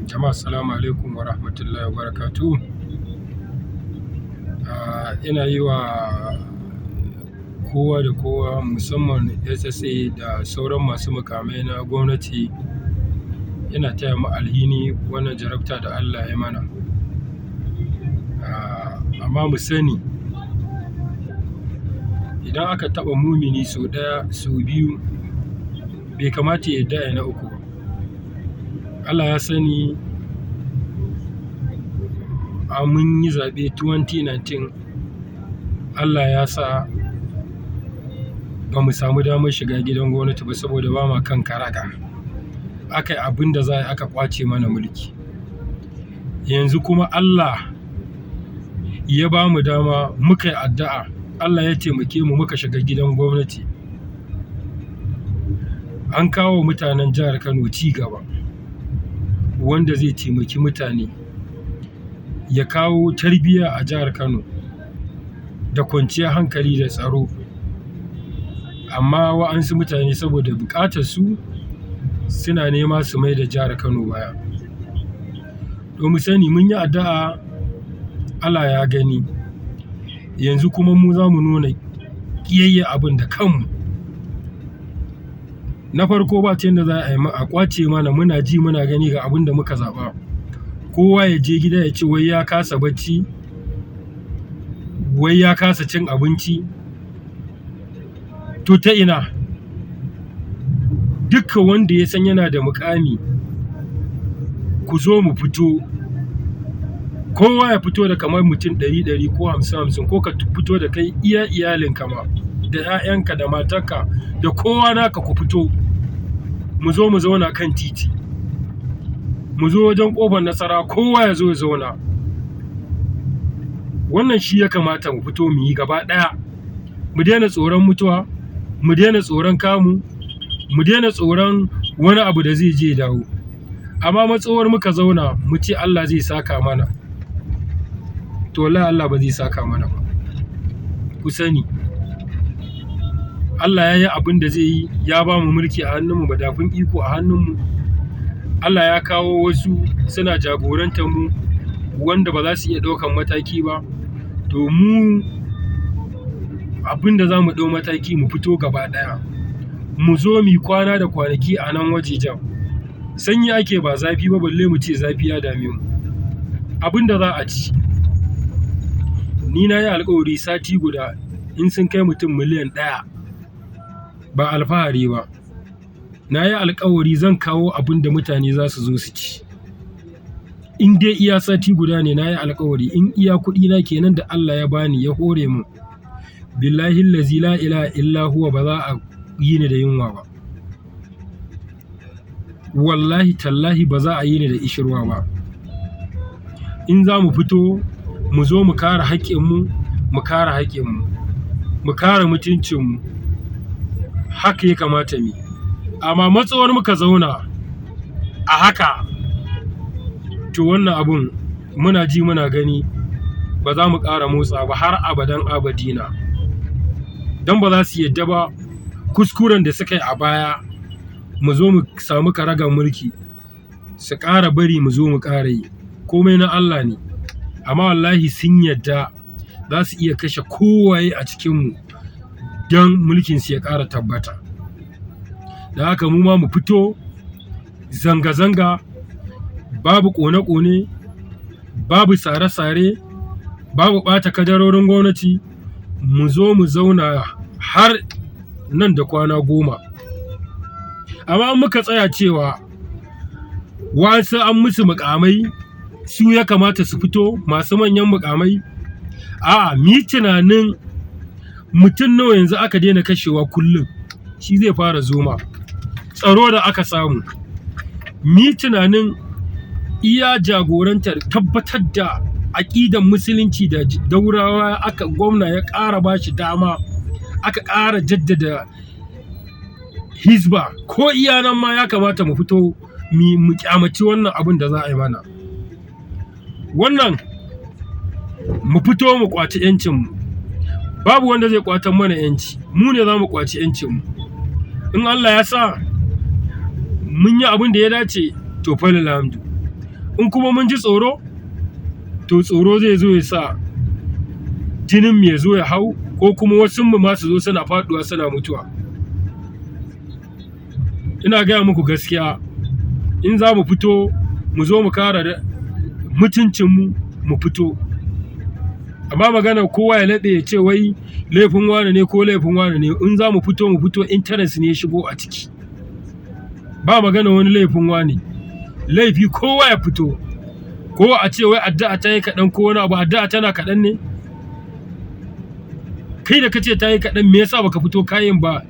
Jama'a, assalamu alaikum wa rahmatullahi wa barakatuh. Ina yi wa kowa da kowa, musamman SSA da sauran masu mukamai na gwamnati, ina taya mu alhini wannan jarabta da Allah ya mana. Amma mu sani, idan aka taɓa mumini sau ɗaya, sau biyu, bai kamata ya yarda ayi na uku ba. Allah ya sani, a mun yi zaɓe 2019, Allah ya sa ba mu samu damar shiga gidan gwamnati ba saboda ba ma kan karaga. Aka yi abin da za a yi, aka ƙwace mana mulki. Yanzu kuma Allah ya ba mu dama muka yi addu'a, Allah ya taimake mu muka shiga gidan gwamnati. An kawo mutanen jihar Kano ci gaba wanda zai taimaki mutane, ya kawo tarbiyya a jihar Kano da kwanciyar hankali da tsaro. Amma wa'ansu mutane, saboda buƙatar su, suna nema su mai da jihar Kano baya. To, mu sani mun yi addu'a, Allah ya gani. Yanzu kuma mu za mu nuna ƙiyayya abin da kanmu. Na farko, ba ta yanda za a yi a ƙwace mana, muna ji muna gani ga abin da muka zaɓa. Kowa ya je gida ya ce wai ya kasa bacci, wai ya kasa cin abinci. To, ta ina? Dukka wanda ya san yana da muƙami, ku zo mu fito. Kowa ya fito da kamar mutum ɗari ɗari ko hamsin hamsin, ko ka fito da kai iya iyalinka ma, da 'ya'yanka da matarka da kowa naka, ku fito. Mu zo mu zauna kan titi. Mu zo wajen ƙofar Nasarawa, kowa ya zo ya zauna. Wannan shi ya kamata mu fito mu yi gaba ɗaya. Mu daina tsoron mutuwa, mu daina tsoron kamu, mu daina tsoron wani abu da zai je ya dawo. Amma matsawar muka zauna mu ce Allah zai saka mana, to wallahi Allah ba zai saka mana ba. Ku sani, Allah ya yi abin da zai yi, ya ba mu mulki a hannunmu, madafun iko a hannunmu. Allah ya kawo wasu suna jagorantar mu wanda ba za su iya ɗaukan mataki ba. To, mu abin da za mu ɗau mataki, mu fito gaba ɗaya. Mu zo mu yi kwana da kwanaki a nan wajejen. Sanyi ake, ba zafi ba, balle mu ce zafi ya dame mu. Abin da za a ci. Ni na yi alkawari, sati guda in sun kai mutum 1 miliyan, ba alfahari ba. Na yi alkawari zan kawo abin da mutane za su zo su ci. In dai iya sati guda ne, na yi alkawari, in iya kuɗina kenan da Allah ya bani ya hore mun. Billahi allazi la ilaha illa huwa, ba za a yi ni da yunwa ba. Wallahi tallahi, ba za a yi ni da ƙishirwa ba. In za mu fito mu zo mu kare haƙƙinmu, mu kare haƙƙinmu, mu kare mutuncinmu. Haka ya kamata mu yi. Amma matsawar muka zauna a haka, to wannan abun muna ji muna gani, ba za mu ƙara motsa ba har abadan abadina. Don ba za su yadda ba kuskuren da suka yi a baya, mu zo mu samu karagar mulki, su ƙara bari mu zo mu ƙara yi. Komai na Allah ne. Amma wallahi sun yadda za su iya kashe kowaye a cikinmu don mulkinsu ya ƙara tabbata. Da haka mu ma mu fito zanga-zanga, babu ƙone-ƙone, babu sare-sare, babu ɓata kadarorin gwamnati. Mu zo mu zauna har nan da kwana 10. Amma in muka tsaya cewa wasu an musu muƙamai, su ya kamata su fito, masu manyan muƙamai. A'a, mu yi tunanin mutum nawa yanzu aka daina kashewa kullum, shi zai fara zoma. Tsaro da aka samu. Mu yi tunanin iya jagorantar tabbatar da aƙidan Musulunci da Daurawa aka gwamna ya ƙara ba shi dama, aka ƙara jaddada Hizba, ko iya nan ma ya kamata mu fito mu ƙyamaci wannan abin da za a yi mana. Wannan mu fito mu ƙwaci 'yancinmu. Babu wanda zai ƙwatar mana 'yanci, mu ne za mu ƙwaci 'yancinmu. In Allah ya sa mun yi abin da ya dace, to falillahilhamdu. In kuma mun ji tsoro, to tsoro zai zo ya sa jinin mu ya zo ya hau, ko kuma wasun mu ma su zo suna faɗuwa suna mutuwa. Ina gaya muku gaskiya, in za mu fito mu zo mu kare mutuncinmu, mu fito. Amma maganar kowa ya laɓe ya ce wai laifin wane ne ko laifin wane ne, in za mu fito mu fito, interest ne ya shigo a ciki. Ba magana wani laifin wane. Laifi kowa ya fito. Ko a ce wai addu'a ta yi kaɗan ko wani abu, addu'a tana kaɗan ne? Kai da ka ce ta yi kaɗan, me yasa baka fito kayin ba?